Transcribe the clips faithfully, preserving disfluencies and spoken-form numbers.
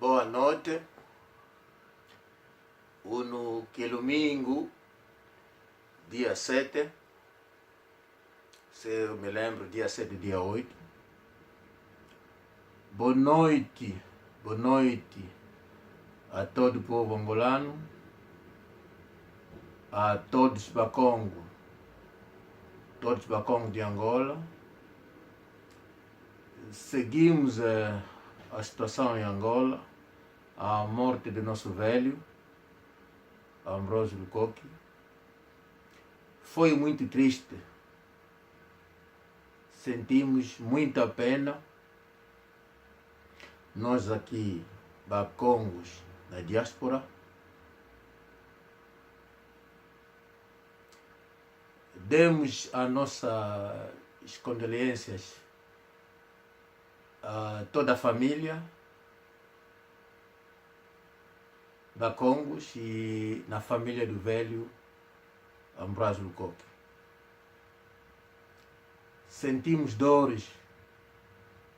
Boa noite. Unu que é domingo, dia sete, se eu me lembro, dia sete, dia oito. Boa noite, boa noite a todo o povo angolano, a todos Bakongo, todos Bakongo de Angola. Seguimos, eh, a situação em Angola, a morte do nosso velho, Ambrósio Lukoki. Foi muito triste. Sentimos muita pena. Nós aqui, Bakongos, na diáspora, demos as nossas condolências a toda a família, Bakongos e na família do velho Ambrósio Lukoki. Sentimos dores,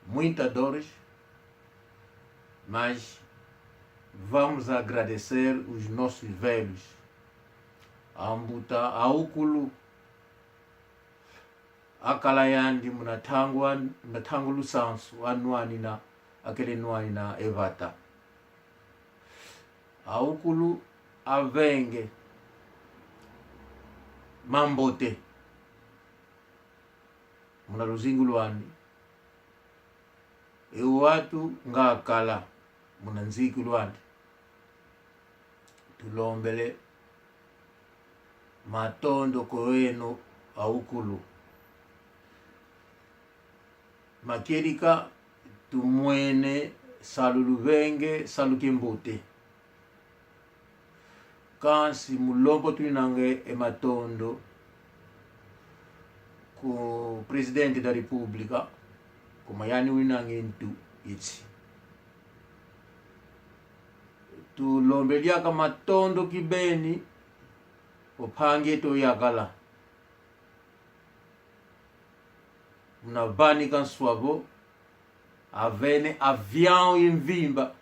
muitas dores, mas vamos agradecer os nossos velhos. Ambuta Aukulu, akala yandi muna ntangu an-, muna ntangu lusansu anwanina, akele nwanina e vata. Aukulu avenge mambote muna luzingu lwandi. E watu ngakala muna nziku lwandi. Tulombele matondo kwa eno Aukulu. Makieleka tumwene salu luvenge, salu kiambote. Kansi mu lomba tuinanga e matondo ku Presidente da República, kuma yani winanga e ntu itsi. Tulombele diaka matondo kibeni kwa mpangi eto yakala. Muna vanika nswa vo, avene avião imvimba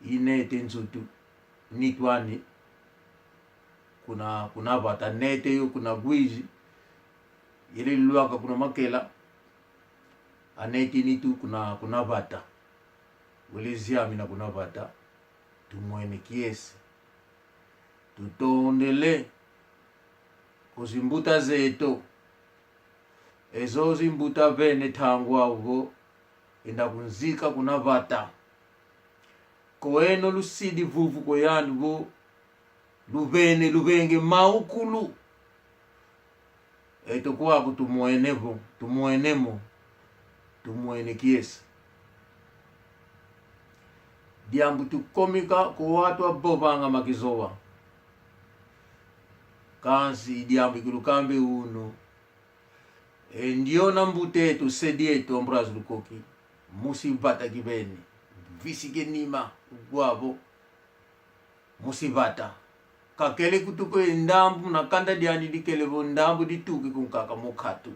inete nzutu, nitu ani kuna, kuna vata, nete yo kuna Uíge, yele lwaka kuna Makela, anete nitu kuna, kuna vata. Wele ziamina kuna vata, tumwene kiese. Tutondele ku zimbuta zeto. Ezo zimbuta vene ntangu au vo enda kunzika kuna vata. Ko eno lusidi vuvu kwa yandi vo luvene, luvenge maukulu. Eto kwaku tumwene vo, tumwene mo, tumwene kiese. Diambu tukomika kwa watu avovanga makizowa. Kansi diambu ikulukambe unu. E ndiona mbuta eto, se dieto Ambrósio Lukoki, musi vata kibeni, visike nima, wau vo musi vata. Kakele kutuka e ndambu muna kanda diani dikele vo ndambu dituki kunkaka mu nkatu.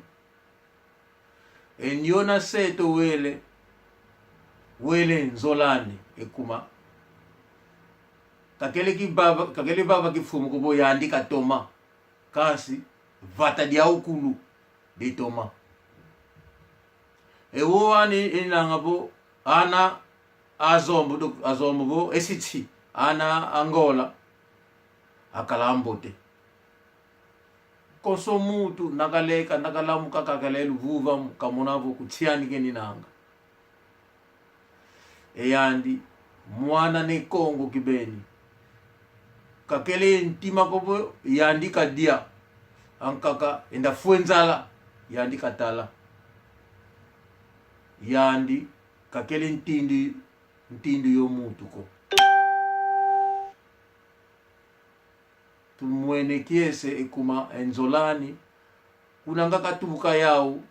E ndiona se eto wele, wele nzolani, e kuma kakele kivava, kakele vava kifumu ko vo yandi katoma. Kansi vata dia ukulu ditoma. E wau ani inanga vo ana a Zombo, do, a Zombo vo esiti, ana Angola, akala ambote. Konso muntu nakaleka, nakalamuka, kakele luvuva, kamona vo kuntiani keninanga. E yandi mwana Ne Kongo kibeni. Kakele ntima ko vo yandi kadia, ankaka enda fwe nzala, yandi katala. Yandi kakele ntindu, ntindu yo muntu ko. Tumwene kiese e kuma e nzolani, kuna nga katubuka yau,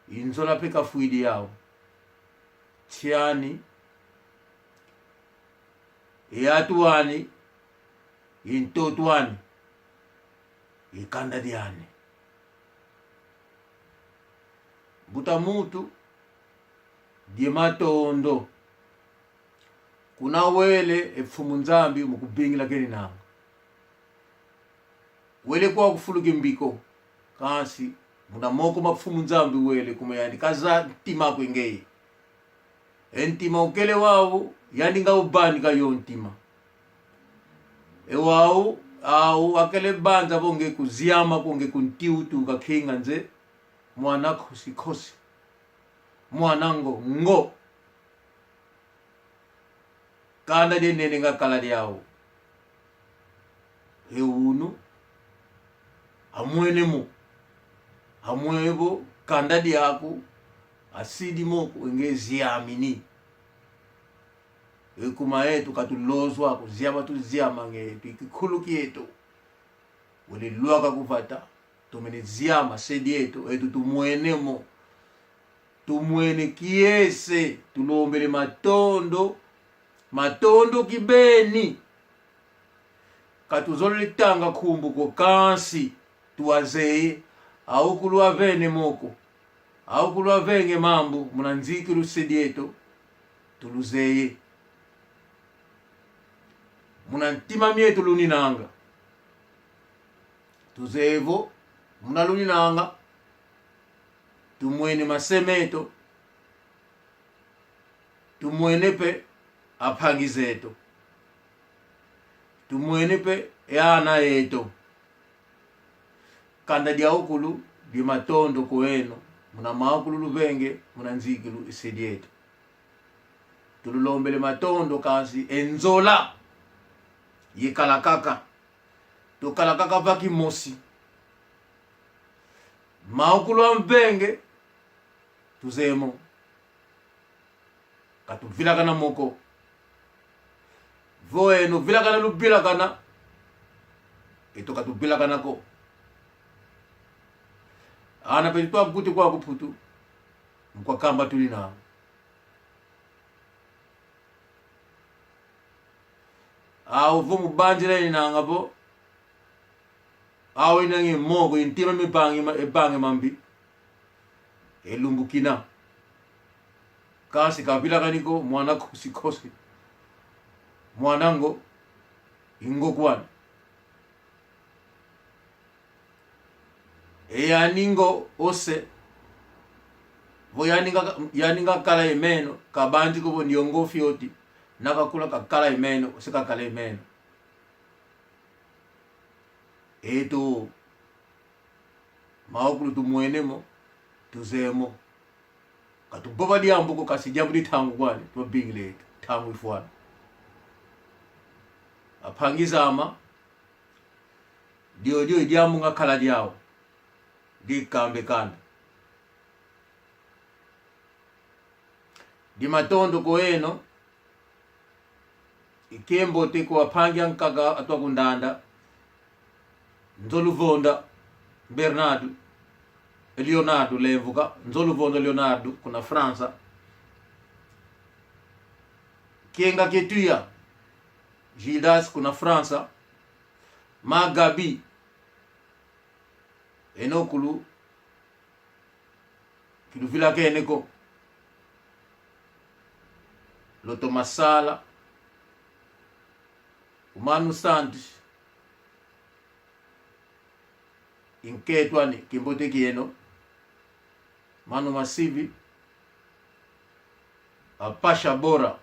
i nzola mpe kafwidi yau. Ntiani, e atu ani, i ntoto ani, i kanda diani. Mbuta muntu, die matondo. Kuna wele e Mfumu Nzambi mu kuvingila kena nanga. Wele kwa kufulu kimbi ko, kansi muna moko ma Mfumu Nzambi wele, kuma yandi kazaya ntima kwe ngeye. E ntima ukele wau, yandi nga uvanika yo ntima. E wau, au akele banza vo nge kuziama ko, nge kuntiu tu kakinga nze, mwana nkosi nkosi. Mwana ngo, ngo. Kanda dienene nga kala diau. E unu, amwene mo. Amwene vo kanda diaku, asidi mo ko nge ziamini. E kuma eto katulozwa ko, ziama tuziama nge, tu kikulu kieto. Wele lwaka ku vata, tomene ziama se dieto, eto tumwene mo. Tumwene kiese, tulombele matondo, matondo kibeni. Katuzolele tanga nkumbu ko kansi, tuwazeye, aukulu avene mo ko, aukulu avenge mambu, muna nzikilu se dieto, tuluzeye. Muna ntima mieto luninanga. Tuzeye vo, muna luninanga, tumwene mase meto, tumwene pe ampangi zeto, tumwene pe e ana eto. Kanda diaukulu, di matondo ko eno, muna maukulu luvenge, muna nzikilu se dieto. Tululombele matondo kansi e nzola, yikala kaka. Tukala kaka va kimosi. Maukulu amvenge, tuzeye mo. Katuvilakana mo ko. Vo eno vilakana luvilakana, eto katuvilakana ko. Ana peti twakuti kwa ku Mputu, mkwa kamba tulinanga. Au vo mubanjila inanga vo, au inange moko intima mipangi ma-, epange mambi. E lumbu kina. Kansi kavilakani ko, mwana nkosi nkosi. Mwana ngo, ingo kwani. E yani ngo ose, vo yani nga, yani nga kala e meno, kabanji ko vo ndiongo fioti, na kakula kakala e meno, ose kakala e meno. Eto, maukulu tumwene mo, tuzeye mo. Katuvova diambu ko kansi diambu di ntangu kwani, tuvingile eto, ntangu ifwana. Ampangi zama, diodio i diambu nga kala diau, di kamba e kanda. Di matondo ko eno, i kiambote kwa ampangi ankaka atwa kundanda, Nzoluvonda Bernardo, Leonardo Lemvuka, Nzoluvonda Leonardo, kuna França. Kienga Ketuya, Gildas, kuna França. Ma Gabi, eno kulu, kiluvilakene ko. Lutoma sala. O Manu Santos, inketu ani, kiambote kieno. Manu Masivi, a Pasha Bora,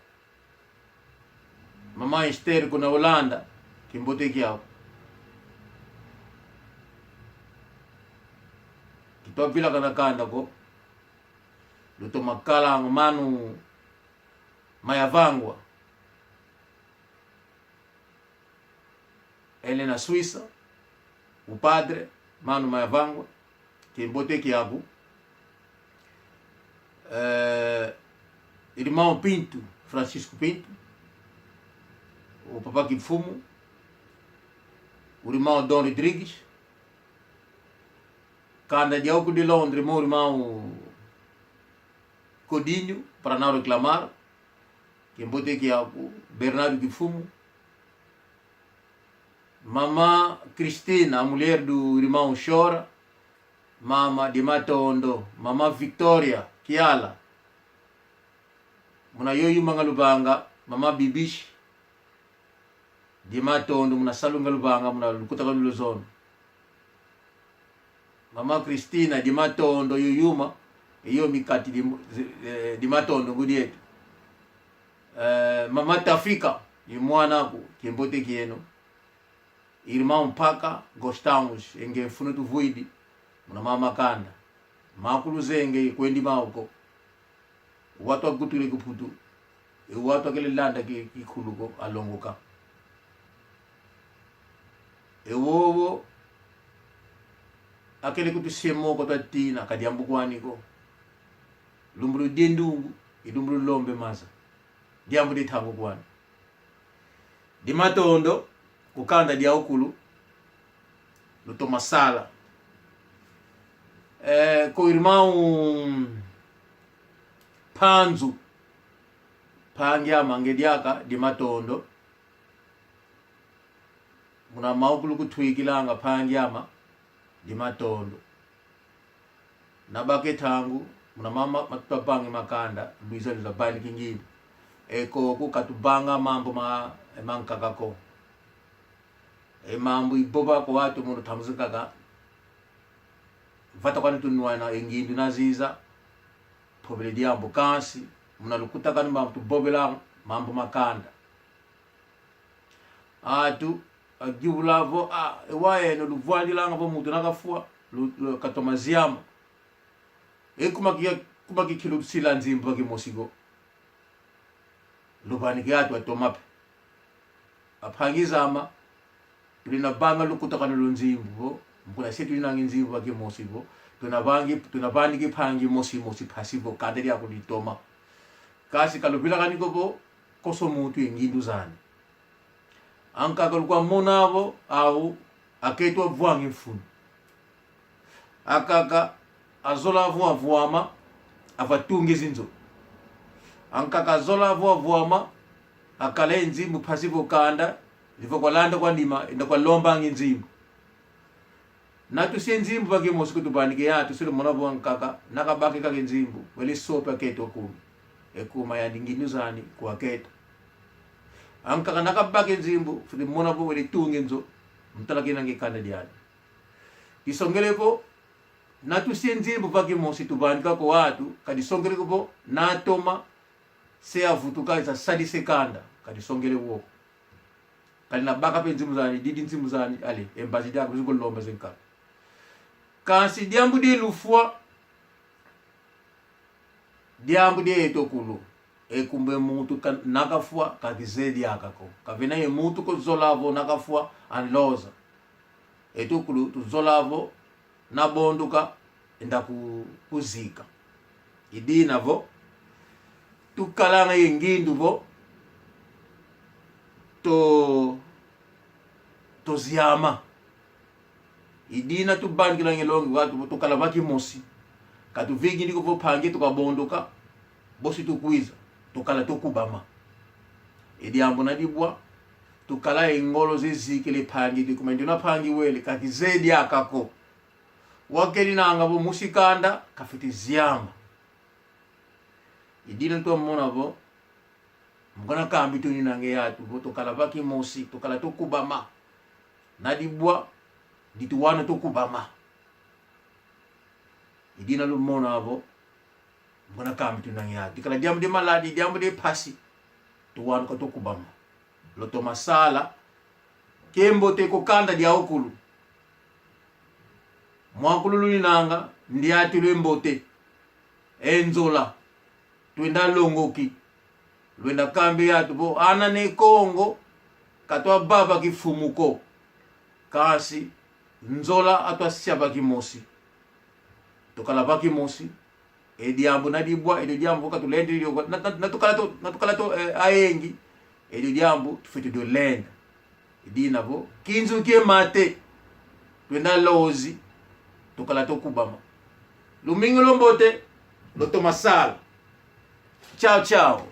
Mama Esther kuna Holanda, kiambote kiau. Kitwa vilakana kanda ko. Lutoma kalanga Manu Mayavangwa. Ele na Suíça, o padre, Manu Mayavangwa, kiambote kiaku. Eh, irmão Pinto, Francisco Pinto, o Papa Kimfumu, o irmão Dom Rodrigues, kanda diauku de Londres, meu irmão Codinho, para não reclamar, kiambote kiaku, Bernardo Kimfumu, Mama Cristina, a mulher do irmão Chora, Mama de Matondo, Mama Victoria Kiala. Muna yoyu manga lubanga, Mama Bibishi, dia matondo muna salu nga luvanga, muna lukutakanu lwa zono. Mama Christina, dia matondo, yo yuma, iyo mikati di, eh, dia matondo ngudi eto. Eh, Mama Tafika, yo mwana aku, kiambote kieno. Irmão Mpaka, gostamos, e nge mfunu tuvwidi, muna mama kanda. Makulu zenge, kwendi mau ko. Watu akutule ku Putu. E watu akele landa ki, kikulu ko, alongoka. E wowo akele kutusia moko twatina, ka diambu kwani ko. Lumbu ludia ndungu, i lumbu lulombe maza. Diambu dia ntangu kwani. Dia matondo, ku kanda diaukulu, lutoma sala. Eh, ko irmão Panzu, mpangi ama nge diaka, dia matondo. Muna maukulu kutwikilanga mpangi ama, dia matondo. Nabake ntangu, muna mama, matutwapangi makanda, lwiza lwiza bani kingindu. E koko katuvanga mambu ma, e mankaka ko. E mambu ivova kwa atu munu tamuzi kaka. Vata kwani tunwana e ngindu naziza. Mpovele diambu kansi, muna lukutakanu mambu tuvovela mambu makanda. Atu, ayuvula vo, ah, e wau eno luvwandilanga vo muntu nakafwa, lu, lu, katoma ziama. E kuma kia, kuma kikilu tusila nzimbu va kimosi ko. Luvanike atu atoma pe. Ampangi zama, tuli navanga lukutakanu lwa nzimbu vo, mukuna se tuinangi nzimbu va kimosi vo, tunavangi, tunavaniki mpangi mosi mosi mpasi vo, kanda diaku ditoma. Kansi kaluvilakani ko vo, konso muntu ye ngindu zani. Ankaka lukwa mona vo, au, akento avwangi mfunu. Ankaka azola vo avwama, avatungi zinzo. Ankaka azola vo avwama, akala ye nzimbu mpasi vo kanda, livo kwalanda kwa nima, enda kwalombangi nzimbu. Natusia nzimbu va kimosi kutuvanike ya, tusilu mona vo ankaka, nakabake kaka e nzimbu, wele sopa akento kumi. E kuma yandi ngindu zani, kwakento. Ankaka nakabake nzimbu, fwete mona vo wele tungi nzo, mutala kinange kanda diandi. Disongele vo, natusia nzimbu va kimosi tuvanika kwa atu, ka disongele ko vo, natoma, se avutuka, esa sadisa e kanda, ka disongele wo. Kadi nabaka pe nzimbu zani, didi nzimbu zani, ale, e mbazi diaka, bizi kulomba zenkala. Kansi diambu dia lufwa, diambu dia eto kulu. E kumbe muntu ka, nakafwa, ka kizeye diaka ko. Kavena ye muntu ko zola vo nakafwa, anloza. Eto kulu tuzola vo, nabondoka, enda ku, kuzika. I dina vo, tukalanga ye ngindu vo, to, toziama. I dina tuvanikilanga e longi kwa atu vo tukala va kimosi. Ka tuvingidi ko vo mpangi tukabondoka, bosi tukwiza, tukala tukubama. E diambu nadibwa, tukala ye ngolo zizikila e mpangi, di kuma ndiona mpangi wele, ka kizeye diaka ko. Wakeninanga vo musi kanda, kafwete ziama. I dina twamona vo, mukuna kambi tuninanga e atu vo, tukala va kimosi, tukala tukubama. Nadibwa, di tuwana tukubama. I dina lumona vo, mukuna kambi tuninanga e atu. Dikala diambu dia maladi, diambu dia mpasi, tuwanuka tukubama. Lutoma sala kiambote ku kanda diaukulu. Mwakulu luninanga, ndiatulu ambote. E nzola, twenda longoki. Lwenda kambila atu vo, ana Ne Kongo, katwavava kifumu ko. Kansi, nzola atwasia va kimosi. Tukala va kimosi. E diambu nadibwa, e diambu katulendele, na, na, natukala to, natukala to, eh, ayengi. E diambu tufwete diolenda. I dina vo, kinzuki e mate, twenda lozi, tukala tukubama. Lumingu lwambote, lutoma sala. Tchau, tchau.